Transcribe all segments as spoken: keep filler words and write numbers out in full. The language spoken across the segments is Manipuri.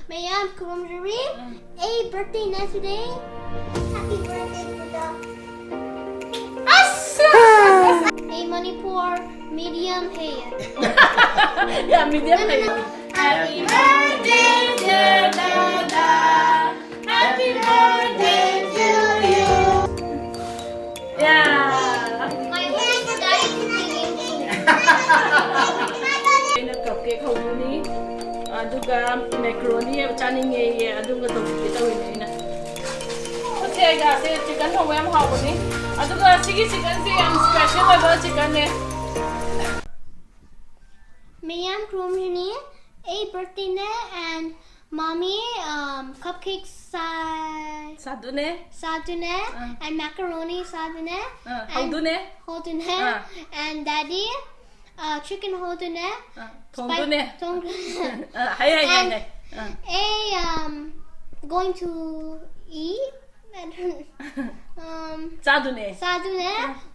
Mayam Kurumjuri, a birthday na today. Happy birthday, Buddha. ꯑꯩ ꯃꯅꯤꯄꯨꯔ ꯃꯤꯗꯤꯌꯝ ꯍꯦ꯫ ꯌꯥꯝ ꯃꯤꯗꯤꯌꯝ ꯍꯩ꯫ Happy birthday, dear Dada. Happy birthday to you. Yeah. My whole life is singing. ꯑꯩꯅ ꯀꯞ ꯀꯦꯛ ꯍꯧꯗꯣꯏꯅꯤ, ꯑꯗꯨꯒ ꯃꯦꯀ꯭ꯔꯣꯅꯤ ꯆꯥꯅꯤꯡꯉꯦꯌꯦ, ꯑꯗꯨꯒ ꯇꯧꯕꯤꯒꯦ ꯇꯧꯔꯤꯅꯦ ꯑꯩꯅ꯫ ꯎꯆꯦꯒꯥꯁꯦ ꯆꯤꯀꯟ ꯊꯣꯡꯕ ꯌꯥꯝ ꯍꯥꯎꯕꯅꯤ, ꯑꯗꯨꯒ ꯁꯤꯒꯤ ꯆꯤꯀꯟꯁꯦ ꯌꯥꯝ ꯁ꯭ꯄꯦꯁꯦꯜ ꯑꯣꯏꯕ ꯆꯤꯀꯟꯅꯦ꯫ Mayam Kurumjini, a birthday ne, and mommy um cupcake sa ꯆꯥꯗꯨꯅꯦ꯫ sadune, ah. and macaroni sadune, ah, and ꯍꯧꯗꯨꯅꯦ꯫ Hodune, ah. and daddy uh chicken hodune. Ah, ꯊꯣꯡꯗꯨꯅꯦ꯫ Tong. ꯑꯥ, ꯍꯩ ꯍꯩ ꯍꯩ And ꯍꯩ꯫ ꯑꯥ꯫ A um going to eat. Um, ꯆꯥꯗꯨꯅꯦ꯫ Sadune,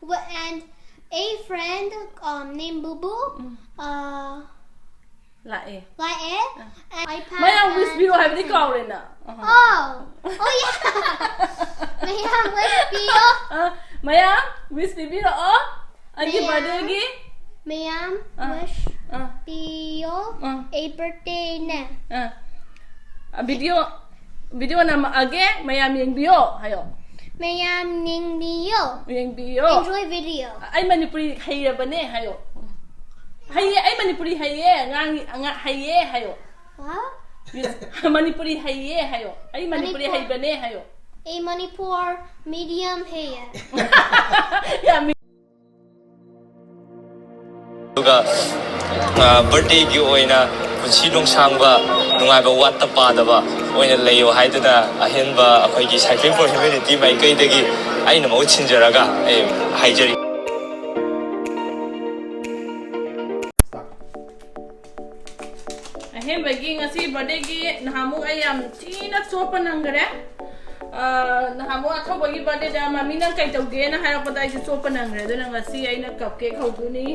wh- and a friend um named Bubu. Uh, ꯂꯥꯛꯑꯦ꯫ Lae, and iPad. ꯃꯌꯥꯝ And ꯋꯤꯁ ꯄꯤꯔꯣ ꯍꯥꯏꯕꯗꯤ ꯀꯥꯎꯔꯦꯅ꯫ Oh, oh yeah. ꯃꯌꯥꯝ ꯋꯤꯁ ꯄꯤꯌꯣ꯫ ꯑ, ꯃꯌꯥꯝ ꯋꯤꯁ ꯄꯤꯕꯤꯔꯛꯑꯣ ꯑꯩꯒꯤ ꯃꯌꯥꯝ꯫ ꯕꯥꯔꯗꯦꯒꯤ꯫ ꯃꯌꯥꯝ ꯑ, ꯋꯤꯁ ꯑ, ꯄꯤꯌꯣ꯫ ꯑ, ꯑꯩ ꯕꯥꯔꯗꯦꯅꯦ꯫ ꯑ꯫ ꯑ, ꯚꯤꯗꯤꯑꯣ ꯚꯤꯗꯤꯑꯣ ꯅꯝꯃꯛꯑꯒꯦ, ꯃꯌꯥꯝ ꯌꯦꯡꯕꯤꯌꯣ ꯍꯥꯏꯌꯣ꯫ ꯃꯌꯥꯝ ꯌꯦꯡꯕꯤꯌꯣ꯫ ꯌꯦꯡꯕꯤꯌꯣ꯫ Enjoy video. ꯑꯩ ꯃꯅꯤꯄꯨꯔꯤ ꯍꯩꯔꯕꯅꯦ ꯍꯥꯏꯌꯣ꯫ ꯍꯩꯌꯦ, ꯑꯩ ꯃꯅꯤꯄꯨꯔꯤ ꯍꯩꯌꯦ꯫ ꯉꯥꯡꯉꯤ ꯑꯉꯥꯡ ꯍꯩꯌꯦ ꯍꯥꯏꯌꯣ꯫ What? ꯃꯅꯤꯄꯨꯔꯤ ꯍꯩꯌꯦ ꯍꯥꯏꯌꯣ꯫ ꯑꯩ ꯃꯅꯤꯄꯨꯔꯤ ꯃꯅꯤꯄꯨꯔ꯫ ꯍꯩꯕꯅꯦ ꯍꯥꯏꯌꯣ꯫ ꯑꯩ ꯃꯅꯤꯄꯨꯔ ꯃꯤꯗꯤꯌꯝ ꯍꯩꯌꯦ꯫ ꯌꯥꯝ ꯑꯗꯨꯒ ꯕꯔꯊꯗꯦꯒꯤ ꯑꯣꯏꯅ ꯄꯨꯟꯁꯤ ꯅꯨꯡꯁꯥꯡꯕ, ꯅꯨꯡꯉꯥꯏꯕ ꯋꯥꯠꯇ ꯄꯥꯗꯕ ꯑꯣꯏꯅ ꯂꯩꯌꯣ ꯍꯥꯏꯗꯨꯅ ꯑꯍꯦꯟꯕ ꯑꯩꯈꯣꯏꯒꯤ Cycling for Humanity ꯃꯥꯏꯀꯩꯗꯒꯤ ꯑꯩꯅ ꯃꯍꯨꯠ ꯁꯤꯟꯖꯔꯒ ꯑꯩ ꯍꯥꯏꯖꯔꯤ꯫ ꯑꯍꯦꯟꯕꯒꯤ ꯉꯁꯤ ꯕꯔꯊꯗꯦꯒꯤ ꯅꯍꯥꯟꯃꯨꯛ ꯑꯩ ꯌꯥꯝ ꯊꯤꯅ ꯆꯣꯞꯄ ꯅꯪꯈꯔꯦ꯫ ꯑꯥ, ꯅꯍꯥꯟꯃꯨꯛ ꯑꯊꯧꯕꯒꯤ ꯕꯔꯊꯗꯦꯗ ꯃꯃꯤꯅ ꯀꯩ ꯇꯧꯒꯦꯅ ꯍꯥꯏꯔꯛꯄꯗ ꯑꯩꯁꯨ ꯆꯣꯞꯄ ꯅꯪꯈ꯭ꯔꯦ꯫ ꯑꯗꯨꯅ ꯉꯁꯤ ꯑꯩꯅ ꯀꯞ ꯀꯦꯛ ꯍꯧꯗꯣꯏꯅꯤ,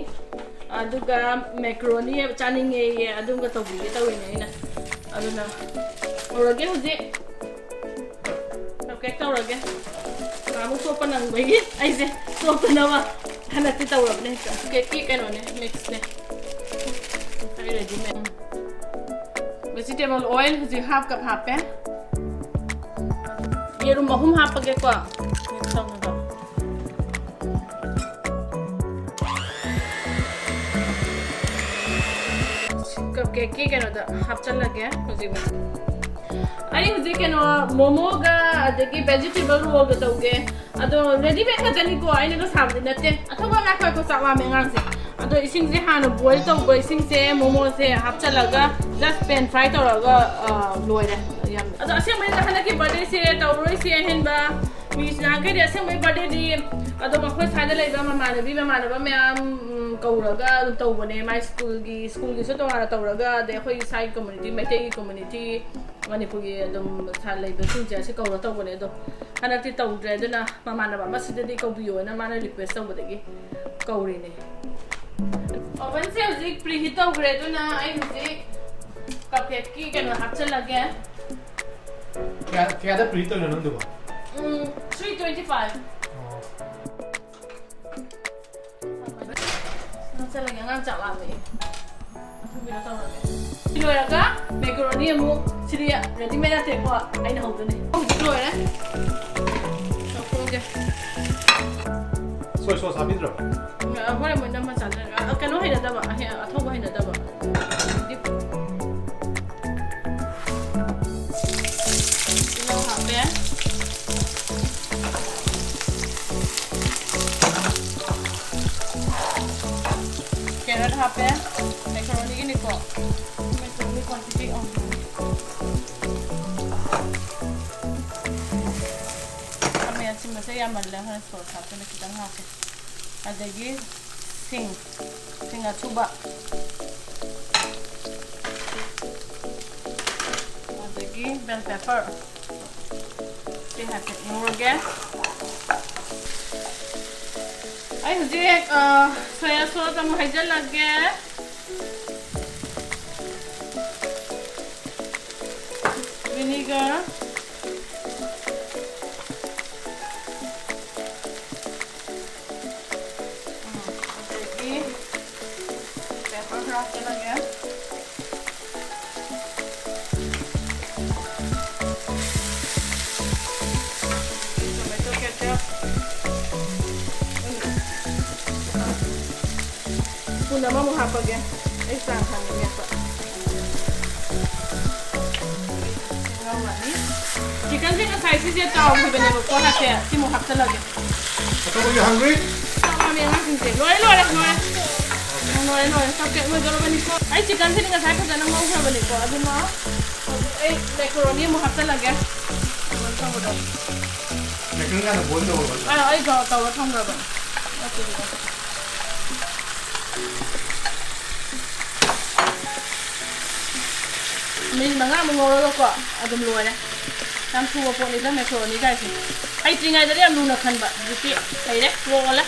ꯑꯗꯨꯒ ꯃꯦꯀ꯭ꯔꯣꯅꯤ ꯆꯥꯅꯤꯡꯉꯦꯌꯦ, ꯑꯗꯨꯝꯒ ꯇꯧꯕꯤꯒꯦ ꯇꯧꯔꯤꯅꯦ ꯑꯩꯅ꯫ ꯑꯗꯨꯅ ꯍꯧꯔꯒꯦ ꯍꯧꯖꯤꯛ꯫ ꯀꯞ ꯀꯦꯛ ꯇꯧꯔꯒꯦ꯫ ꯅꯍꯥꯟꯃꯨꯛ ꯆꯣꯞꯄ ꯅꯪꯕꯒꯤ ꯑꯩꯁꯦ ꯆꯣꯞꯇꯅꯕ ꯍꯟꯗꯛꯇꯤ ꯇꯧꯔꯕꯅꯦ ꯍꯦꯛꯇ꯫ ꯀꯦꯛꯀꯤ ꯀꯩꯅꯣꯅꯦ, ꯃꯤꯛꯁꯅꯦ꯫ ꯑꯩ ꯔꯦꯗꯤꯃꯦꯗ꯫ ꯚꯦꯖꯤꯇꯦꯕꯜ ꯑꯣꯏꯜ ꯍꯧꯖꯤꯛ ꯍꯥꯐ ꯀꯞ ꯍꯥꯞꯄꯦ꯫ ꯌꯦꯔꯨꯝ ꯑꯍꯨꯝ ꯍꯥꯞꯄꯒꯦꯀꯣ꯫ ꯃꯤꯛꯁ ꯇꯧꯅꯕ꯫ ꯀꯞ ꯀꯦꯛꯀꯤ ꯀꯩꯅꯣꯗ ꯍꯥꯞꯆꯜꯂꯒꯦ ꯍꯧꯖꯤꯛ꯫ ꯑꯩ ꯍꯧꯖꯤꯛ ꯀꯩꯅꯣ ꯃꯣꯃꯣꯒ ꯑꯗꯒꯤ ꯚꯦꯖꯤꯇꯦꯕꯜ ꯔꯣꯜꯒ ꯇꯧꯒꯦ꯫ ꯑꯗꯣ ꯔꯦꯗꯤꯃꯦꯗ ꯈꯛꯇꯅꯤꯀꯣ, ꯑꯩꯅꯒ ꯁꯥꯕꯗꯤ ꯅꯠꯇꯦ꯫ ꯑꯊꯧꯕ ꯉꯥꯏꯈꯣ, ꯉꯥꯏꯈꯣ, ꯆꯥꯛ ꯂꯥꯝꯃꯦ ꯑꯉꯥꯡꯁꯦ꯫ ꯑꯗꯣ ꯏꯁꯤꯡꯁꯦ ꯍꯥꯟꯅ ꯕꯣꯏꯜ ꯇꯧꯕ ꯏꯁꯤꯡꯁꯦ ꯃꯣꯃꯣꯁꯦ ꯍꯥꯞꯆꯜꯂꯒ just pan fry ꯇꯧꯔꯒ, ꯑ, ꯂꯣꯏꯔꯦ꯫ ꯌꯥꯝ, ꯑꯗꯣ ꯑꯁꯦꯡꯕꯩꯗꯤ ꯍꯟꯗꯛꯀꯤ ꯕꯥꯔꯗꯦꯁꯦ ꯇꯧꯔꯣꯏꯁꯦ ꯑꯍꯦꯟꯕ꯫ ꯃꯤ ꯅꯍꯥꯟꯈꯩꯗꯤ ꯑꯁꯦꯡꯕꯩ ꯕꯥꯔꯗꯦꯗꯤ ꯑꯗꯨꯝ ꯑꯩꯈꯣꯏ ꯁ꯭ꯋꯥꯏꯗ ꯂꯩꯕ ꯃꯃꯥꯟꯅꯕꯤ ꯃꯃꯥꯟꯅꯕ ꯃꯌꯥꯝ, ꯎꯝ, ꯀꯧꯔꯒ ꯑꯗꯨꯝ ꯇꯧꯕꯅꯦ꯫ ꯃꯥꯏ ꯁ꯭ꯀꯨꯜꯒꯤ, ꯁ꯭ꯀꯨꯜꯒꯤꯁꯨ ꯇꯣꯉꯥꯟꯅ ꯇꯧꯔꯒ, ꯑꯗꯩ ꯑꯩꯈꯣꯏ ꯏꯁꯥꯒꯤ ꯀꯝꯃꯨꯅꯤꯇꯤ, ꯃꯩꯇꯩꯒꯤ ꯀꯝꯃꯨꯅꯤꯇꯤ, ꯃꯅꯤꯄꯨꯔꯒꯤ ꯑꯗꯨꯝ ꯁꯥ-, ꯂꯩꯕꯁꯤꯡꯁꯦ ꯑꯁꯤ ꯀꯧꯔ ꯇꯧꯕꯅꯦ꯫ ꯑꯗꯣ ꯍꯟꯗꯛꯇꯤ ꯇꯧꯗ꯭ꯔꯦ꯫ ꯑꯗꯨꯅ ꯃꯃꯥꯟꯅꯕ ꯑꯃꯁꯤꯗꯗꯤ ꯀꯧꯕꯤꯌꯣꯅ ꯃꯥꯅ ꯔꯤꯀ꯭ꯋꯦꯁ ꯇꯧꯕꯗꯒꯤ ꯀꯧꯔꯤꯅꯦ꯫ ꯑꯣꯚꯟꯁꯦ ꯍꯧꯖꯤꯛ ꯄ꯭ꯔꯤꯍꯤꯠ ꯇꯧꯈ꯭ꯔꯦ꯫ ꯑꯗꯨꯅ ꯑꯩ ꯍꯧꯖꯤꯛ ꯀꯞ ꯀꯦꯛꯀꯤ ꯀꯩꯅꯣ ꯍꯥꯞꯆꯜꯂꯒꯦ꯫ ꯀꯌꯥ-, ꯀꯌꯥꯗ ꯄ꯭ꯔꯤꯍꯤꯠ ꯇꯧꯔꯤꯅꯣ ꯅꯪꯗꯨꯕꯣ? ꯎꯝ, three twenty five꯫ ꯑꯣ꯫ ꯅꯪ ꯆꯠꯂꯒꯦ, ꯑꯉꯥꯡ ꯆꯥꯛ ꯂꯥꯝꯃꯦ꯫ ꯀꯩꯅꯣ ꯇꯧꯔꯒꯦ꯫ ꯁꯤ ꯂꯣꯏꯔꯒ ꯃꯦꯀꯔꯣꯅꯤ ꯑꯃꯨꯛ, ꯁꯤꯗꯤ ꯔꯦꯗꯤꯃꯦꯗ ꯅꯠꯇꯦꯀꯣ, ꯑꯩꯅ ꯍꯧꯗꯣꯏꯅꯦ꯫ ꯍꯧꯖꯤꯛ ꯂꯣꯏꯔꯦ꯫ ꯂꯧꯊꯣꯛꯑꯒꯦ꯫ ꯁꯣꯏ ꯁꯣꯁ ꯍꯥꯞꯄꯤꯗ꯭ꯔꯣ? ꯎꯝ, ꯍꯣꯔꯦꯟ ꯃꯣꯏ ꯅꯝꯃ ꯆꯥꯖꯔꯒꯦ꯫ ꯑ, ꯀꯩꯅꯣ ꯍꯩꯅꯗꯕ, ꯑꯍꯦ-, ꯑꯊꯧꯕ ꯍꯩꯅꯗꯕ꯫ ꯗꯤꯞ꯫ ꯇꯤꯜꯍꯧ ꯍꯥꯞꯄꯦ꯫ ꯀꯦꯔꯠ ꯍꯥꯞꯄꯦ꯫ ꯃꯦꯀꯔꯣꯅꯤꯒꯤꯅꯤꯀꯣ꯫ ꯃꯦꯀꯔꯣꯅꯤ ꯀ꯭ꯋꯥꯟꯇꯤꯇꯤ ꯑꯍꯨꯝ꯫ ꯈꯥꯃꯦꯟ ꯑꯁꯤꯟꯕꯁꯦ ꯌꯥꯝꯃꯜꯂꯦ, ꯍꯣꯔꯦꯟ ꯁꯣꯁ ꯍꯥꯞꯀꯅꯤ, ꯈꯤꯇꯪ ꯍꯥꯞꯀꯦ꯫ ꯑꯗꯒꯤ ꯁꯤꯡ, ꯁꯤꯡ ꯑꯁꯨꯕ, ꯑꯗꯒꯤ bell pepper꯫ ꯁꯤ ꯍꯥꯏꯐꯦꯠ ꯉꯧꯔꯒꯦ꯫ ꯑꯩ ꯍꯧꯖꯤꯛ, ꯑ, ꯁꯣꯌꯥ ꯁꯣꯁ ꯑꯃꯨꯛ ꯍꯩꯖꯤꯜꯂꯒꯦ꯫ Vinegar. ꯎꯝ, ꯑꯗꯒꯤ pepper ꯈꯔ ꯍꯥꯞꯆꯤꯜꯂꯒꯦ꯫ ꯑꯗꯒꯤ tomato ketchup꯫ ꯎꯝ꯫ ꯁ꯭ꯄꯨꯟ ꯑꯃꯃꯨꯛ ꯍꯥꯞꯄꯒꯦ꯫ ꯑꯩ ꯆꯥꯡ ꯈꯪꯉꯦ ꯃꯦꯠꯄ꯫ ꯉꯧꯔꯅꯤ꯫ Chickenꯁꯦ ꯉꯁꯥꯏ ꯁꯤꯁꯦ ꯇꯥꯎꯈꯤꯕꯅꯦꯕꯀꯣ, ꯍꯥꯏꯐꯦꯠ꯫ ꯁꯤꯃꯨꯛ ꯍꯥꯞꯆꯜꯂꯒꯦ꯫ ꯑꯇꯣꯞꯄꯒꯤ hungry? ꯆꯥꯛ ꯂꯥꯝꯃꯦ ꯑꯉꯥꯡꯁꯤꯡꯁꯦ꯫ ꯂꯣꯏꯔꯦ, ꯂꯣꯏꯔꯦ, ꯂꯣꯏꯔꯦ꯫ ꯂꯣꯏꯔꯦ, ꯂꯣꯏꯔꯦ꯫ Cupcake ꯂꯣꯏꯗꯣꯔꯕꯅꯤꯀꯣ꯫ ꯑꯩ chickenꯁꯤꯗꯤ ꯉꯁꯥꯏ ꯐꯖꯅ ꯉꯧꯈ꯭ꯔꯕꯅꯤꯀꯣ꯫ ꯑꯗꯨꯅ ꯍꯧꯖꯤꯛ ꯑꯩ macaroni ꯑꯃꯨꯛ ꯍꯥꯞꯆꯜꯂꯒꯦ꯫ ꯀꯩꯅꯣ ꯇꯧꯕꯗꯣ꯫ Macaroni ꯍꯥꯟꯅ boil ꯇꯧꯔꯕ? ꯑꯥ, ꯑꯩ ꯇꯧꯔ ꯊꯝꯈ꯭ꯔꯕꯅꯦ꯫ ꯑꯣꯀꯦ꯫ ꯃꯤꯅꯤꯠ ꯃꯉꯥꯃꯨꯛ ꯉꯧꯔꯒꯀꯣ ꯑꯗꯨꯝ ꯂꯣꯏꯔꯦ꯫ ꯌꯥꯝ ꯊꯨꯕ ꯄꯣꯠꯅꯤꯗ macaroni ꯒꯥꯏꯁꯦ꯫ ꯍꯩꯇ꯭ꯔꯤꯉꯩꯗꯗꯤ ꯌꯥꯝ ꯂꯨꯅ ꯈꯟꯕ, ꯍꯧꯖꯤꯛꯇꯤ ꯍꯩꯔꯦ, ꯂꯣꯛꯑꯣꯜꯂꯦ꯫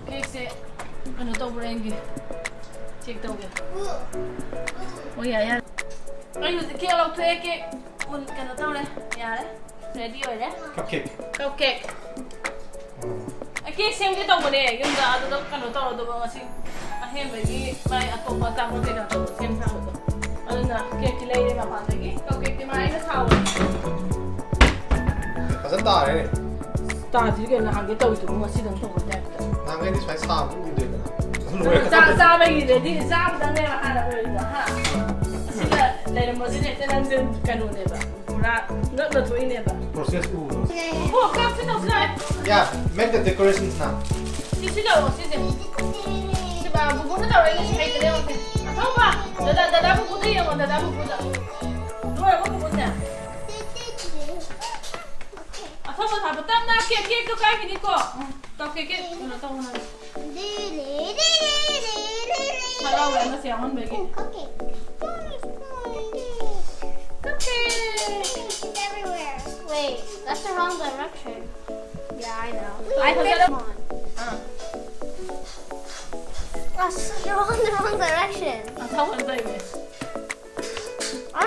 Cakeꯁꯦ ꯀꯩꯅꯣ ꯇꯧꯕ꯭ꯔꯥ ꯌꯦꯡꯒꯦ, check ꯇꯧꯒꯦ꯫ ꯑꯣ, ꯌꯥꯔꯦ, ꯌꯥꯔꯦ꯫ ꯑꯩ ꯍꯧꯖꯤꯛ cake ꯂꯧꯊꯣꯛꯑꯦ, cake ꯃꯨꯟ-, ꯀꯩꯅꯣ ꯇꯧꯔꯦ, ꯌꯥꯔꯦ꯫ Ready ꯑꯣꯏꯔꯦ꯫ Cupcake꯫ Cupcake꯫ ꯎꯝ꯫ ꯑꯩ cake ꯁꯦꯝꯒꯦ ꯇꯧꯕꯅꯦ ꯌꯨꯝꯗ, ꯑꯗꯨꯗ ꯀꯩꯅꯣ ꯇꯧꯔꯗꯧꯕ ꯉꯁꯤ ꯑꯍꯦꯟꯕꯒꯤ ꯃꯥꯏ ꯑꯇꯣꯞꯄ ꯑꯆꯥꯄꯣꯠ ꯀꯩꯀꯥ ꯇꯧꯕ ꯁꯦꯝ ꯁꯥꯕꯗꯣ꯫ ꯑꯗꯨꯅ cakeꯇꯤ ꯂꯩꯔꯦ ꯃꯄꯥꯟꯗꯒꯤ꯫ Cupcakeꯇꯤ ꯃꯥ ꯑꯩꯅ ꯁꯥꯎꯕꯅꯦ꯫ ꯐꯖꯅ ꯇꯥꯔꯦ꯫ ꯇꯥꯗ꯭ꯔꯤ ꯀꯩꯅꯣ, ꯅꯍꯥꯟꯒꯩ ꯇꯧꯔꯤꯗꯨꯕꯨ ꯉꯁꯤꯗꯪ ꯇꯧꯕ typeꯇ꯫ ꯅꯍꯥꯟꯒꯩꯗꯤ ꯁꯨꯃꯥꯏꯅ ꯁꯥꯕꯗꯤ ꯎꯗꯦꯗꯅ꯫ ꯂꯣꯏꯔꯦ꯫ ꯆꯥ-, ꯆꯥꯕꯒꯤ ready, ꯆꯥꯕꯗꯪꯅꯦꯕ ꯍꯥꯟꯅ ꯑꯣꯏꯔꯤꯗꯣ, ꯍꯥ? ꯑꯁꯤꯗ ꯂꯩꯔꯝꯕꯁꯤꯗꯤ ꯍꯦꯛꯇ ꯅꯪꯁꯦ ꯀꯩꯅꯣꯅꯦꯕ꯫ ꯄꯨꯔꯥ ꯉꯛꯅ ꯊꯣꯛꯏꯅꯦꯕ꯫ Process ꯎꯕꯗꯣ꯫ ꯑꯣ, ꯀꯞꯁꯤ ꯇꯧꯁꯤ ꯂꯥꯛꯑꯦ꯫ Yeah, make the decorations now. ꯁꯤ, ꯁꯤ ꯇꯧꯔꯣ, ꯁꯤꯁꯦ꯫ ꯁꯤ ꯕꯥ-, ꯕꯨꯕꯨꯅ ꯇꯧꯔꯛꯏ, ꯁꯤ ꯍꯩꯇ꯭ꯔꯦ, ꯌꯦꯡꯉꯣꯁꯦ꯫ ꯑꯊꯧꯕ! ꯗꯗꯥ, ꯗꯗꯥ ꯕꯨꯕꯨꯗ ꯌꯦꯡꯉꯣ, ꯗꯗꯥ ꯕꯨꯕꯨꯗ꯫ ꯂꯣꯏꯔꯕꯣ, ꯕꯨꯕꯨꯁꯦ? ꯑꯊꯧꯕ ꯊꯥꯕ, ꯇꯞꯅ, cake, cakeꯇꯣ ꯀꯥꯏꯈꯤꯅꯤꯀꯣ꯫ ꯎꯝ, cupcake, cake, ꯀꯩꯅꯣ ꯇꯧꯅꯕ꯫ ꯍꯔꯥꯎꯋꯦ ꯑꯃꯁꯦ ꯌꯥꯎꯍꯟꯕꯒꯤ꯫ Cupcake. Cupcake. Cupcake. It's everywhere. Wait, that's the wrong direction. Yeah, I know. I think, come on. Ah. That's, you're on the wrong direction. Ah, ꯊꯧꯍꯟꯕꯩꯅꯦ꯫ I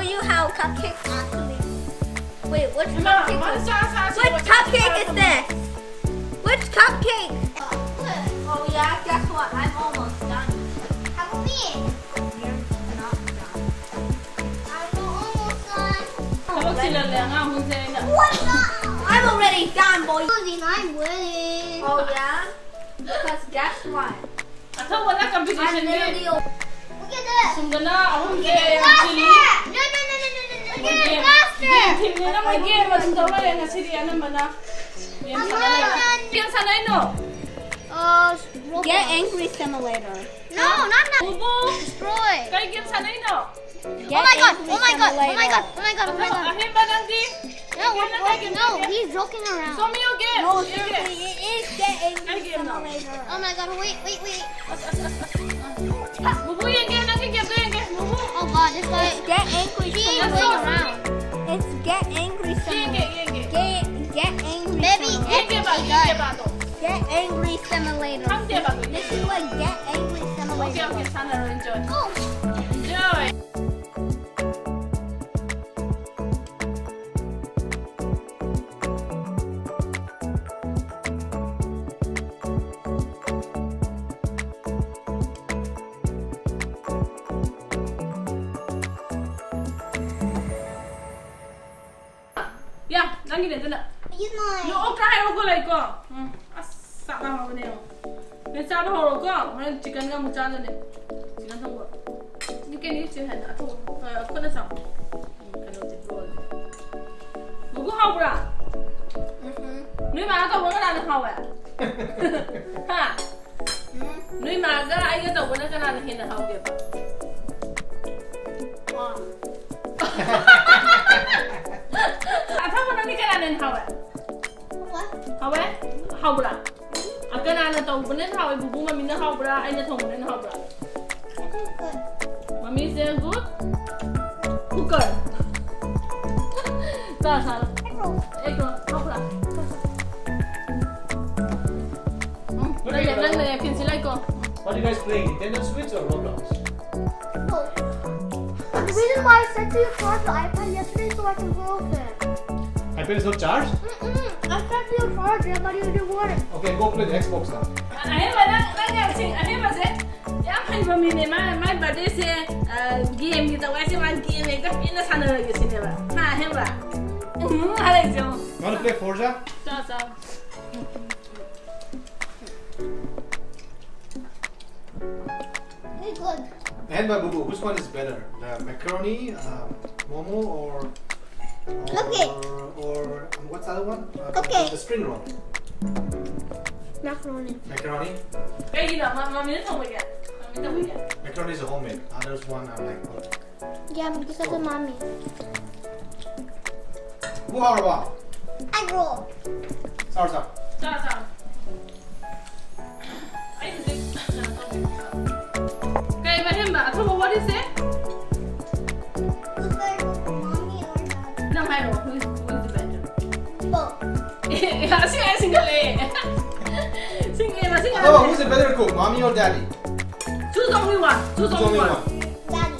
show you how cupcakes actually. Wait, which cupcake? Which cupcake is this? Which cupcake? Oh yeah, guess what? I'm almost done. How about me? You're not done. I'm almost done. What the? I'm already done, boy. I'm winning. Oh yeah? Because guess what? ꯑꯊꯧꯕꯅ competition ꯗꯤ ꯁꯨꯝꯗꯅ ꯑꯍꯨꯝꯁꯦ ꯌꯥꯝ ꯆꯤꯜꯂꯤ꯫ Game ꯊꯤꯡꯉꯦ ꯅꯪꯅ game ꯑꯗꯨꯝ ꯇꯧ ꯂꯩꯔꯦ ꯉꯁꯤꯗꯤ ꯑꯅꯝꯕꯅ꯫ Game ꯁꯥꯟꯅ ꯂꯩꯔꯦ꯫ Game ꯁꯥꯟꯅꯩꯅꯣ? Get angry simulator. No, not that. ꯕꯨꯕꯨ꯫ Destroy. ꯀꯩ game ꯁꯥꯟꯅꯩꯅꯣ? Oh my god! Oh my god! Oh my god! Oh my god! Oh my god! ꯑꯍꯦꯟꯕ ꯅꯪꯗꯤ? No, no, he's joking around. Show me your game. No, seriously, it is getting simulator. Oh my god, wait, wait, wait. ꯕꯨꯕꯨ ꯌꯦꯡꯒꯦ, ꯅꯪꯒꯤ game ꯗꯣ ꯌꯦꯡꯒꯦ, ꯕꯨꯕꯨ꯫ Oh god, this guy. It's get angry simulator. It's get angry simulator. ꯌꯦꯡꯒꯦ, ꯌꯦꯡꯒꯦ꯫ Get, get angry simulator. Baby, ꯌꯦꯡꯒꯦꯕ, ꯌꯦꯡꯒꯦꯕ ꯑꯗꯣ꯫ Get angry simulator. ꯈꯪꯗꯦꯕ ꯑꯗꯣ꯫ This is what get angry simulator. Okay, okay, ꯁꯥꯟꯅꯔꯣ, enjoy. Enjoy. ꯌꯥ, ꯅꯪꯒꯤꯅꯦ ꯑꯗꯨꯅ꯫ ꯅꯣꯛꯑꯣ ꯀꯥꯏꯔꯣꯀꯣ ꯂꯩꯀꯣ꯫ ꯎꯝ, ꯑꯁ, ꯆꯥꯛ ꯂꯥꯝꯃꯕꯅꯦ ꯌꯦꯡꯉꯣ꯫ ꯅꯣꯏ ꯆꯥꯕ ꯍꯧꯔꯣꯀꯣ꯫ ꯍꯣꯔꯦꯟ chicken ꯒ ꯑꯃꯨꯛ ꯆꯥꯗꯣꯏꯅꯦ꯫ Chicken ꯊꯣꯡꯕ꯫ You can use your hand. ꯑꯊꯣꯡ-, ꯑ, ꯈꯨꯠꯅ ꯆꯥꯎ꯫ ꯎꯝ, ꯀꯩꯅꯣꯁꯦ, roll ꯁꯦ꯫ ꯃꯨꯒꯨ ꯍꯥꯎꯕ꯭ꯔꯥ? ꯎꯝ꯫ ꯅꯣꯏ ꯃꯥꯒ ꯇꯧꯕ ꯀꯅꯥꯅ ꯍꯥꯎꯋꯦ? ꯍꯥ? ꯎꯝ꯫ ꯅꯣꯏ ꯃꯥꯒ ꯑꯩꯒ ꯇꯧꯕꯅ ꯀꯅꯥꯅ ꯍꯦꯟꯅ ꯍꯥꯎꯒꯦꯕ? ꯋꯥ꯫ ꯍꯦꯟꯅ ꯍꯥꯎꯋꯦ? ꯍꯥꯎꯋꯦ? ꯍꯥꯎꯕ꯭ꯔꯥ? ꯑ, ꯀꯅꯥꯅ ꯇꯧꯕꯅ ꯍꯦꯟꯅ ꯍꯥꯎꯋꯦ? ꯕꯨꯕꯨ ꯃꯃꯤꯅ ꯍꯥꯎꯕ꯭ꯔꯥ? ꯑꯩꯅ ꯊꯣꯡꯕꯅ ꯍꯦꯟꯅ ꯍꯥꯎꯕ꯭ꯔꯥ? ꯃꯃꯤꯁꯦ good cooker. ꯆꯥ, ꯆꯥ꯫ ꯑꯦꯛ ꯔꯣꯜ ꯍꯥꯎꯕ꯭ꯔꯥ? ꯎꯝ, ꯅꯪꯅ, ꯅꯪꯅ ꯌꯥꯝ ꯐꯦꯟꯁꯤ ꯂꯥꯏꯀꯣ꯫ What are you guys playing? Nintendo Switch or Roblox? The reason why I said to your father, I played yesterday so I can go with him. iPad is not charged? Mm-mm. I said to your father, but you didn't want it. Okay, go play the Xbox now. ꯑꯍꯦꯟꯕ ꯅꯪ, ꯅꯪ ꯌꯥꯝ ꯁꯤꯡ-, ꯑꯍꯦꯟꯕꯁꯦ ꯌꯥꯝ ꯍꯩꯕ ꯃꯤꯅꯦ꯫ ꯃꯥ, ꯃꯥꯏ ꯕꯥꯔꯗꯦꯁꯦ, ꯑ, ꯒꯦꯝꯒꯤ ꯇꯧꯋꯦ ꯍꯥꯏꯁꯦ, ꯃꯥ ꯒꯦꯝ ꯍꯦꯛꯇ ꯄꯦꯟꯅ ꯁꯥꯟꯅꯔꯒꯦ ꯁꯤꯅꯦꯕ꯫ ꯍꯥ, ꯑꯍꯦꯟꯕ? ꯎꯝ, ꯍꯥꯏꯔꯛꯏꯁꯦ ꯌꯦꯡꯉꯣ꯫ You wanna play Forza? ꯆꯥ, ꯆꯥ꯫ Very good. And by Bubu, which one is better? The macaroni, um, momo, or, or, okay, or, um, what's the other one? Uh, the, okay, the spring roll. Macaroni. Macaroni? ꯀꯩꯒꯤꯅꯣ? ꯃ-, ꯃꯃꯤꯅ ꯊꯣꯡꯕꯒꯤ? ꯃꯃꯤꯅ ꯊꯣꯡꯕꯒꯤ? Macaroni is a homemade. Others one I like. Yeah, because of mommy. 뭐 하러 와? I roll. ꯆꯥꯔꯣ, ꯆꯥꯔꯣ꯫ ꯆꯥ, ꯆꯥ꯫ ꯑꯩ ꯍꯧꯖꯤꯛ ꯀꯩꯅꯣ ꯇꯧꯒꯦ꯫ ꯀꯩ ꯃꯍꯦꯝꯕ? ꯑꯊꯨꯕ ꯋꯥꯔꯤꯁꯦ? Who's better, mommy or daddy? ꯅꯪ ꯍꯥꯏꯔꯣ, who is, who is the better? Both. ꯑꯦ, ꯑꯁꯤ ꯍꯥꯏ ꯁꯤꯡꯒꯠꯂꯛꯑꯦ꯫ ꯁꯤꯡꯉꯦ, ꯃꯁꯤ ꯑꯗꯣ, ꯉꯥꯡꯉꯦ꯫ Who's the better cook, mommy or daddy? Choose only one. Choose only one. Daddy.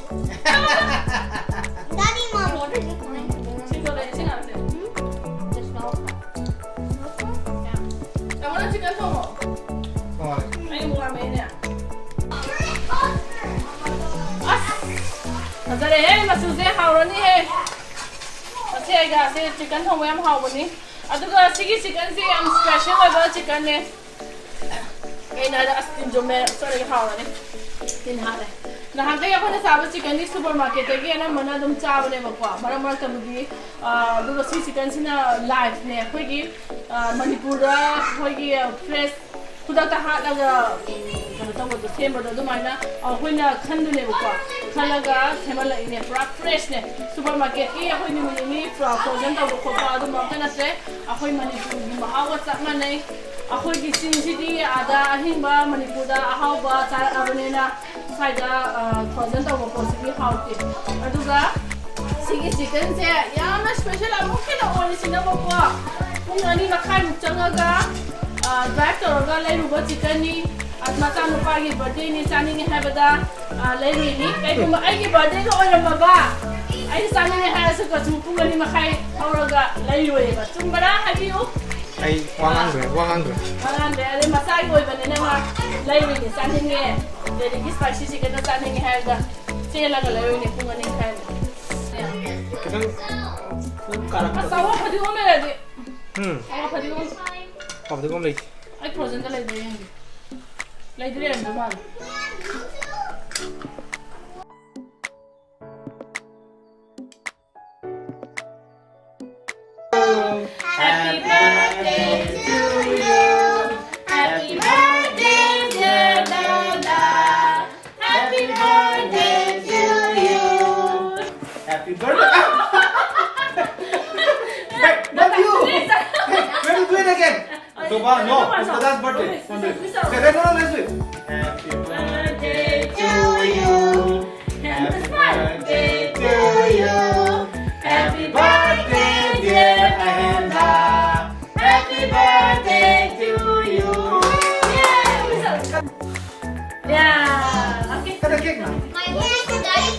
Daddy, mommy. ꯁꯤꯡꯒꯠꯂꯛꯑꯦ, ꯁꯤ ꯉꯥꯡꯁꯦ꯫ ꯇꯥꯃꯣ, ꯅꯪ chicken ꯊꯣꯡꯉꯣ꯫ ꯍꯣꯏ꯫ ꯑꯩ ꯑꯃꯨꯛ ꯂꯥꯝꯃꯛꯑꯦꯅꯦ꯫ ꯑꯁ! ꯐꯖꯔꯦꯍꯦ, ꯃꯆꯨꯁꯦ ꯍꯥꯎꯔꯅꯤꯍꯦ꯫ ꯃꯁꯤ ꯑꯩꯒꯥꯁꯦ chicken ꯊꯣꯡꯕ ꯌꯥꯝ ꯍꯥꯎꯕꯅꯤ꯫ ꯑꯗꯨꯒ ꯁꯤꯒꯤ chickenꯁꯦ ꯌꯥꯝ special ꯑꯣꯏꯕ chickenꯅꯦ꯫ ꯀꯩꯅꯣ ꯍꯥꯏꯗ, ꯑꯁ, ꯇꯤꯟ ꯆꯨꯝꯃꯦ, ꯁꯣꯏꯔꯒ ꯍꯥꯎꯔꯅꯤ꯫ ꯇꯤꯟ ꯍꯥꯠꯂꯦ꯫ ꯅꯍꯥꯟꯈꯩ ꯑꯩꯈꯣꯏꯅ ꯆꯥꯕ chickenꯗꯤ supermarketꯇꯒꯤ ꯑꯅꯝꯕꯅ ꯑꯗꯨꯝ ꯆꯥꯕꯅꯦꯕꯀꯣ꯫ ꯃꯔꯛ ꯃꯔꯛꯇꯕꯨꯗꯤ, ꯑ, ꯑꯗꯨꯒ ꯁꯤ chickenꯁꯤꯅ liveꯅꯦ꯫ ꯑꯩꯈꯣꯏꯒꯤ, ꯑ, ꯃꯅꯤꯄꯨꯔꯗ ꯑꯩꯈꯣꯏꯒꯤ fresh ꯈꯨꯗꯛꯇ ꯍꯥꯠꯂꯒ ꯀꯩꯅꯣ ꯇꯧꯕꯗꯣ, ꯁꯦꯝꯕꯗꯣ ꯑꯗꯨꯃꯥꯏꯅ ꯑꯩꯈꯣꯏꯅ ꯈꯟꯗꯨꯅꯦꯕꯀꯣ꯫ ꯈꯜꯂꯒ ꯁꯦꯝꯍꯜꯂꯛꯏꯅꯦ꯫ ꯄꯨꯔꯥ ꯐ꯭ꯔꯦꯁꯅꯦ꯫ ꯁꯨꯄꯔ ꯃꯥꯔꯀꯦꯠꯀꯤ ꯑꯩꯈꯣꯏ ꯅꯨꯃꯤꯠ ꯅꯤꯅꯤ ꯐ꯭ꯔꯣꯖꯟ ꯇꯧꯕ ꯈꯣꯠꯄ ꯑꯗꯨꯝꯕ ꯑꯝꯇ ꯅꯠꯇ꯭ꯔꯦ꯫ ꯑꯩꯈꯣꯏ ꯃꯅꯤꯄꯨꯔꯒꯤ ꯃꯍꯥꯎꯒ ꯆꯞ ꯃꯥꯟꯅꯩ꯫ ꯑꯩꯈꯣꯏꯒꯤ ꯆꯤꯟꯁꯤꯗꯤ ꯑꯥꯗ ꯑꯍꯤꯡꯕ ꯃꯅꯤꯄꯨꯔꯗ ꯑꯍꯥꯎꯕ ꯆꯥꯔꯛꯑꯕꯅꯤꯅ ꯁ꯭ꯋꯥꯏꯗ ꯐ꯭ꯔꯣꯖꯟ ꯇꯧꯕ ꯄꯣꯠꯁꯤꯗꯤ ꯍꯥꯎꯇꯦ꯫ ꯑꯗꯨꯒ ꯁꯤꯒꯤ ꯆꯤꯀꯟꯁꯦ ꯌꯥꯝꯅ ꯁ꯭ꯄꯦꯁꯦꯜ ꯑꯃꯨꯛ ꯍꯦꯟꯅ ꯑꯣꯏꯔꯤꯁꯤꯅꯕꯀꯣ, ꯄꯨꯡ ꯑꯅꯤ ꯃꯈꯥꯏꯃꯨꯛ ꯆꯪꯉꯒ ꯗ꯭ꯔꯥꯏꯚ ꯇꯧꯔꯒ ꯂꯩꯔꯨꯕ ꯆꯤꯀꯟꯅꯤ꯫ ꯃꯆꯥꯅꯨꯄꯥꯒꯤ ꯕꯥꯔꯗꯦꯅꯤ, ꯆꯥꯅꯤꯡꯉꯦ ꯍꯥꯏꯕꯗ ꯂꯩꯔꯨꯏꯅꯤ꯫ ꯀꯩꯒꯨꯝꯕ ꯑꯩꯒꯤ ꯕꯥꯔꯗꯦꯒ ꯑꯣꯏꯔꯝꯃꯕ, ꯑꯩꯅ ꯆꯥꯅꯤꯡꯉꯦ ꯍꯥꯏꯔꯁꯨ ꯀꯩꯁꯨ ꯄꯨꯡ ꯑꯅꯤ ꯃꯈꯥꯏ ꯊꯧꯔꯒ ꯂꯩꯔꯣꯏꯕ꯫ ꯆꯨꯝꯕ꯭ꯔꯥ? ꯍꯥꯏꯕꯤꯌꯨ꯫ ꯑꯩ ꯋꯥ ꯉꯥꯡꯗ꯭ꯔꯦ, ꯋꯥ ꯉꯥꯡꯗ꯭ꯔꯦ꯫ ꯋꯥ ꯉꯥꯡꯗ꯭ꯔꯦ꯫ ꯑꯗꯩ ꯃꯆꯥꯒꯤ ꯑꯣꯏꯕꯅꯤꯅ ꯃꯥ ꯂꯩꯔꯨꯏꯅꯦ, ꯆꯥꯅꯤꯡꯉꯦ, ꯗꯦꯜꯂꯤꯒꯤ ꯁ꯭ꯄꯥꯏꯁꯤ ꯆꯤꯀꯟꯗꯣ ꯆꯥꯅꯤꯡꯉꯦ ꯍꯥꯏꯕꯗ ꯆꯦꯜꯂꯒ ꯂꯩꯔꯨꯏꯅꯦ ꯄꯨꯡ ꯑꯅꯤ ꯃꯈꯥꯏꯃꯨꯛ꯫ ꯈꯤꯇꯪ ꯀꯥꯔꯛꯄ꯫ ꯑꯁ, ꯑꯋꯥ ꯐꯗꯤꯒꯣꯝ ꯂꯩꯔꯗꯤ꯫ ꯎꯝ꯫ ꯑꯋꯥ ꯐꯗꯤꯒꯣꯝ꯫ ꯑꯋꯥ ꯐꯗꯤꯒꯣꯝ ꯂꯩꯇꯦ꯫ ꯑꯩ ꯐ꯭ꯔꯣꯖꯟꯗ ꯂꯩꯕ꯭ꯔꯥ ꯌꯦꯡꯒꯦ꯫ ꯂꯩꯗꯤ ꯂꯩꯔꯝꯗꯧ ꯃꯥꯜꯂꯦ꯫ Happy birthday to you. Happy birthday, dear Dada. Happy birthday to you. Happy birthday. Hey, not you. Hey, let me do it again. Toba, no, it's Dada's birthday. Don't do it. Okay, no, no, let's do it. Happy birthday to you. Happy birthday to you. Happy birthday, dear Ahenda. Happy birthday to you. Yay! Yeah. Okay. Cut the cake now. My hair is dying.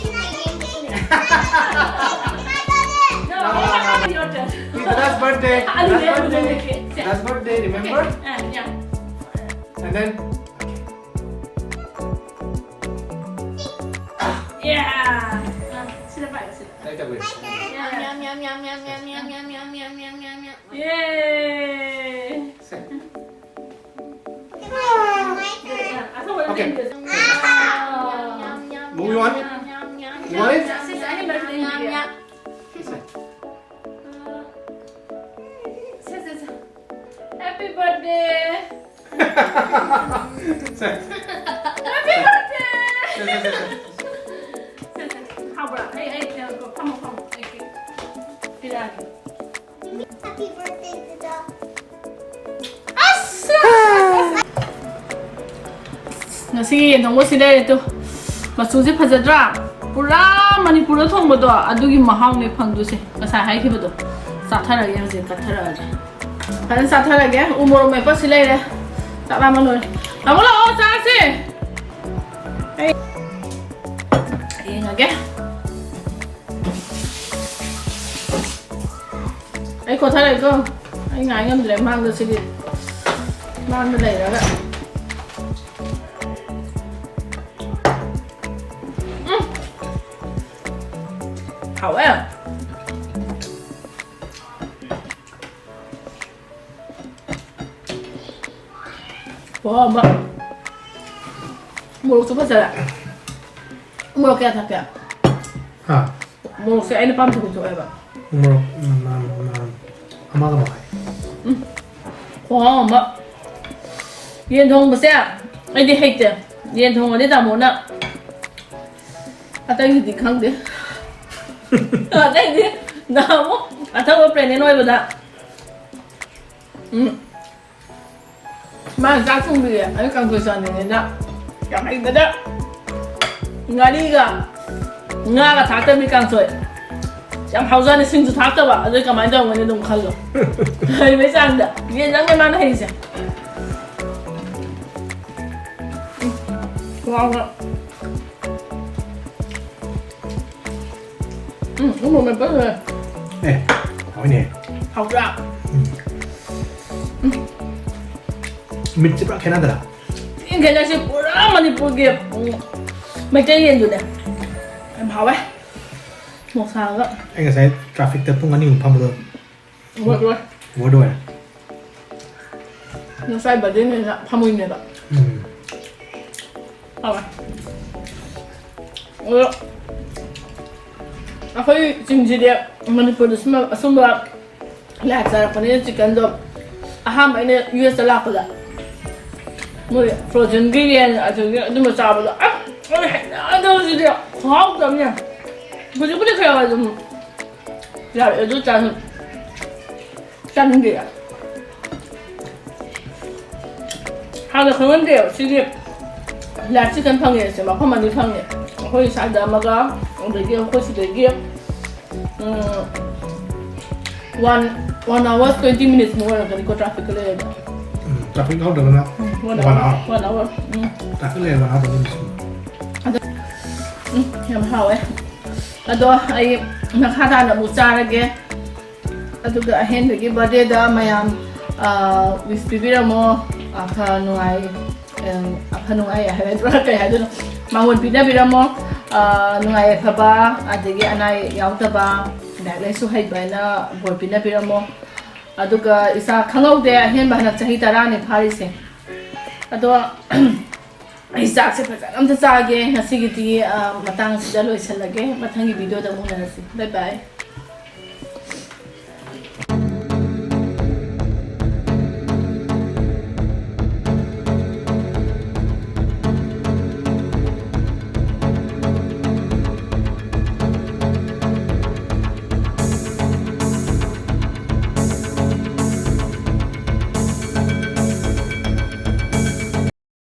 No, no, no, no. Your turn. It's Dada's birthday. Dada's birthday. Dada's birthday, remember? Okay. Uh, yeah. And then, okay. Yeah. Uh, sila pa, sila. Tayo, tayo. Yeah. Yum, yum, yum, yum, yum, yum, yum, yum, yum, yum, yum, yum, yum. Yay. Sit. Okay. Movie on? You want it? Sit. Happy birthday. ꯁꯦ꯫ ꯁꯦ, ꯁꯦ, ꯁꯦ꯫ ꯁꯦ, ꯁꯦ꯫ ꯍꯥꯎꯕ꯭ꯔꯥ? ꯑꯩ, ꯑꯩ, ꯀꯩꯅꯣ, ꯐꯝꯃꯣ, ꯐꯝꯃꯣ꯫ ꯑꯩ ꯀꯦꯛ ꯄꯤꯔꯛꯑꯒꯦ꯫ Happy birthday to the ꯑꯁ! ꯉꯁꯤꯒꯤ ꯌꯦꯟ ꯊꯣꯡꯕꯁꯤ ꯂꯩꯔꯦ ꯇꯨ꯫ ꯃꯆꯨꯁꯦ ꯐꯖꯗ꯭ꯔꯥ? ꯄꯨꯔꯥ ꯃꯅꯤꯄꯨꯔꯗ ꯊꯣꯡꯕꯗꯣ ꯑꯗꯨꯒꯤ ꯃꯍꯥꯎꯅꯦ ꯐꯪꯗꯣꯏꯁꯦ꯫ ꯉꯁꯥꯏ ꯍꯥꯏꯈꯤꯕꯗꯣ꯫ ꯆꯥꯊꯔꯒꯦ ꯍꯧꯖꯤꯛ, ꯀꯠꯊꯔꯛꯑꯒꯦ꯫ ꯐꯖꯅ ꯆꯥꯊꯔꯒꯦ꯫ ꯎ ꯃꯣꯔꯣꯛ ꯃꯦꯠꯄꯁꯤ ꯂꯩꯔꯦ꯫ ꯆꯥꯛ ꯂꯥꯝꯕ ꯂꯣꯏꯔꯦ꯫ ꯇꯥꯃꯣ ꯂꯥꯛꯑꯣ ꯆꯥꯁꯦ꯫ ꯑꯩ ꯌꯦꯡꯉꯒꯦ꯫ ꯑꯩ ꯀꯣꯊꯔꯦꯀꯣ꯫ ꯑꯩ ꯉꯥꯏ ꯉꯝꯗ꯭ꯔꯦ ꯃꯥꯡꯗ ꯁꯤꯗꯤ꯫ ꯃꯥꯡꯗ ꯂꯩꯔꯒ꯫ ꯎꯝ꯫ ꯍꯥꯎꯋꯦ꯫ ꯄꯣꯍꯥꯎ ꯑꯃ꯫ ꯃꯣꯔꯣꯛꯁꯨ ꯐꯖꯔꯦ꯫ ꯃꯣꯔꯣꯛ ꯀꯌꯥ ꯊꯥꯛꯀꯦ? ꯍꯥ? ꯃꯣꯔꯣꯛꯁꯦ ꯑꯩꯅ ꯄꯥꯝꯖꯕꯤ ꯊꯣꯛꯑꯦꯕ꯫ ꯃꯣꯔꯣꯛ, ꯎꯝ, ꯎꯝ, ꯎꯝ, ꯑꯃꯒ ꯃꯈꯥꯏ꯫ ꯎꯝ꯫ ꯈꯨꯍꯥꯎ ꯑꯃ꯫ ꯌꯦꯟ ꯊꯣꯡꯕꯁꯦ ꯑꯩꯗꯤ ꯍꯩꯇꯦ꯫ ꯌꯦꯟ ꯊꯣꯡꯉꯗꯤ ꯇꯥꯃꯣꯅ ꯑꯇꯩꯗꯨꯗꯤ ꯈꯪꯗꯦ꯫ ꯑꯇꯩꯗꯤ ꯅꯍꯥꯟꯃꯨꯛ ꯑꯊꯧꯕ pregnant ꯑꯣꯏꯕꯗ, ꯎꯝ, ꯃꯥꯅ ꯆꯥꯛ ꯊꯣꯡꯕꯤꯔꯦ꯫ ꯑꯩ ꯀꯥꯡꯁꯣꯏ ꯆꯥꯅꯤꯡꯉꯦꯅ ꯌꯥꯝ ꯍꯩꯅꯗ꯫ ꯉꯥꯔꯤꯒ ꯉꯥꯒ ꯊꯥꯛꯇꯕꯤ ꯀꯥꯡꯁꯣꯏ꯫ ꯌꯥꯝ ꯍꯥꯎꯖꯥꯠꯅꯤ, ꯁꯤꯡꯁꯨ ꯊꯥꯛꯇꯕ꯫ ꯑꯗꯨ ꯀꯃꯥꯏꯅ ꯇꯧꯔꯝꯒꯅꯤ ꯑꯗꯨꯝ ꯈꯜꯂꯣ꯫ ꯍꯩꯕꯩ ꯆꯥꯡꯗ꯫ ꯌꯦꯟꯗꯪꯅꯦ ꯃꯥꯅ ꯍꯩꯁꯦ꯫ ꯎꯝ, ꯋꯥ, ꯋꯥ꯫ ꯎꯝ, ꯎ ꯃꯣꯔꯣꯛ ꯃꯦꯠꯄ ꯂꯣꯏꯔꯦ꯫ ꯑꯦ, ꯍꯥꯎꯏꯅꯦ꯫ ꯍꯥꯎꯗ꯭ꯔꯥ? ꯎꯝ꯫ ꯎꯝ꯫ ꯃꯤꯠꯁꯦ ꯄꯨꯔꯥ ꯈꯦꯠꯅꯗ꯭ꯔꯥ? ꯊꯤꯅ ꯈꯦꯠꯅꯩ꯫ ꯁꯤ ꯄꯨꯔꯥ ꯃꯅꯤꯄꯨꯔꯒꯤ, ꯎꯝ, ꯃꯩꯇꯩ ꯌꯦꯟꯗꯨꯅꯦ꯫ ꯌꯥꯝ ꯍꯥꯎꯋꯦ꯫ ꯃꯣꯔꯣꯛ ꯁꯥꯔꯒ꯫ ꯑꯩ ꯉꯁꯥꯏ trafficꯇ ꯄꯨꯡ ꯑꯅꯤꯃꯨꯛ ꯐꯝꯕꯗꯣ ꯋꯥꯏ, ꯋꯥꯏ꯫ ꯋꯥꯏ, ꯋꯥꯏ꯫ ꯉꯁꯥꯏ birthdayꯅꯦꯅ ꯐꯝꯃꯨꯏꯅꯦꯕ꯫ ꯎꯝ꯫ ꯍꯥꯎꯋꯦ꯫ ꯑꯗꯣ ꯑꯩꯈꯣꯏ ꯆꯤꯡꯁꯤꯗꯤ ꯃꯅꯤꯄꯨꯔꯗ ꯁꯨꯝꯕ, ꯑꯁꯨꯝꯕ live ꯆꯥꯔꯛꯄꯅꯤꯅ chickenꯗꯣ ꯑꯍꯥꯟꯕ ꯑꯩꯅ USꯇ ꯂꯥꯛꯄꯗ ꯃꯣꯏ ꯐ꯭ꯔꯣꯖꯟꯒꯤ ꯌꯦꯟ ꯑꯗꯨꯗꯒꯤ ꯑꯗꯨꯝꯕ ꯆꯥꯕꯗꯣ ꯑꯁ ꯑꯩ ꯍꯩꯅꯗꯕꯁꯤꯗꯤ ꯈꯨꯍꯥꯎꯇ ꯑꯃꯅꯦ꯫ ꯍꯧꯖꯤꯛꯄꯨꯗꯤ ꯈꯔ ꯑꯗꯨꯝ ꯌꯥꯔꯦ ꯑꯗꯨ ꯆꯥꯁꯨ ꯆꯥꯅꯤꯡꯗꯦ꯫ ꯍꯥꯟꯅ ꯈꯪꯍꯟꯗꯦꯕ ꯁꯤꯒꯤ ꯂꯥꯏꯐ ꯆꯤꯀꯟ ꯐꯪꯉꯦꯁꯦ ꯃꯐꯝ ꯑꯅꯤ ꯐꯪꯉꯦ꯫ ꯑꯩꯈꯣꯏ ꯁ꯭ꯋꯥꯏꯗ ꯑꯃꯒ ꯑꯗꯒꯤ ꯑꯩꯈꯣꯏ ꯁꯤꯗꯒꯤ ꯎꯝ, one one hour twenty minutes ꯃꯨꯛ ꯑꯣꯏꯔꯝꯒꯅꯤꯀꯣ traffic ꯀ ꯂꯩꯔꯗꯤ꯫ ꯇ꯭ꯔꯥꯐꯤꯛ ꯌꯥꯎꯗꯕꯅ ꯎꯝ, one one hour hour. One hour. ꯎꯝ. ꯇ꯭ꯔꯥꯐꯤꯛ ꯂꯩꯔꯕ ꯍꯥꯞꯄꯗꯤ꯫ ꯎꯝ, ꯌꯥꯝ ꯍꯥꯎꯋꯦ꯫ ꯑꯗꯣ ꯑꯩ ꯃꯈꯥ ꯇꯥꯅ ꯑꯃꯨꯛ ꯆꯥꯔꯒꯦ꯫ ꯑꯗꯨꯒ ꯑꯍꯦꯟꯕꯒꯤ ꯕꯥꯔꯗꯦꯗ ꯃꯌꯥꯝ ꯋꯤꯁ ꯄꯤꯕꯤꯔꯝꯃꯣ꯫ ꯑꯐ ꯅꯨꯡꯉꯥꯏ, ꯑꯐ ꯅꯨꯡꯉꯥꯏ ꯍꯥꯏꯒꯗ꯭ꯔꯥ ꯀꯩ ꯍꯥꯏꯗꯣꯏꯅꯣ, ꯃꯥꯡꯒꯣꯟ ꯄꯤꯅꯕꯤꯔꯝꯃꯣ꯫ ꯅꯨꯡꯉꯥꯏ ꯌꯥꯏꯐꯕ, ꯑꯗꯒꯤ ꯑꯅꯥ ꯑꯌꯦꯛ ꯌꯥꯎꯗꯕ, ꯂꯥꯏꯔꯤꯛ ꯂꯥꯏꯁꯨ ꯍꯩꯕ ꯍꯥꯏꯅ ꯕꯣꯔ ꯄꯤꯅꯕꯤꯔꯝꯃꯣ꯫ ꯑꯗꯨꯒ ꯏꯆꯥ ꯈꯪꯍꯧꯗꯦ, ꯑꯍꯦꯟꯕ ꯍꯟꯗꯛ ꯆꯍꯤ ꯇꯔꯥꯅꯤ ꯐꯥꯔꯤꯁꯦ꯫ ꯑꯗꯣ ꯑꯩ ꯆꯥꯛꯁꯦ ꯐꯖꯅ ꯑꯝꯇ ꯆꯥꯒꯦ꯫ ꯉꯁꯤꯒꯤꯗꯤ ꯃꯇꯥꯡꯁꯤꯗ ꯂꯣꯏꯁꯤꯜꯂꯒꯦ꯫ ꯃꯊꯪꯒꯤ ꯚꯤꯗꯤꯑꯣꯗ ꯑꯃꯨꯛ ꯎꯅꯔꯁꯤ꯫ ꯕꯥꯏ ꯕꯥꯏ꯫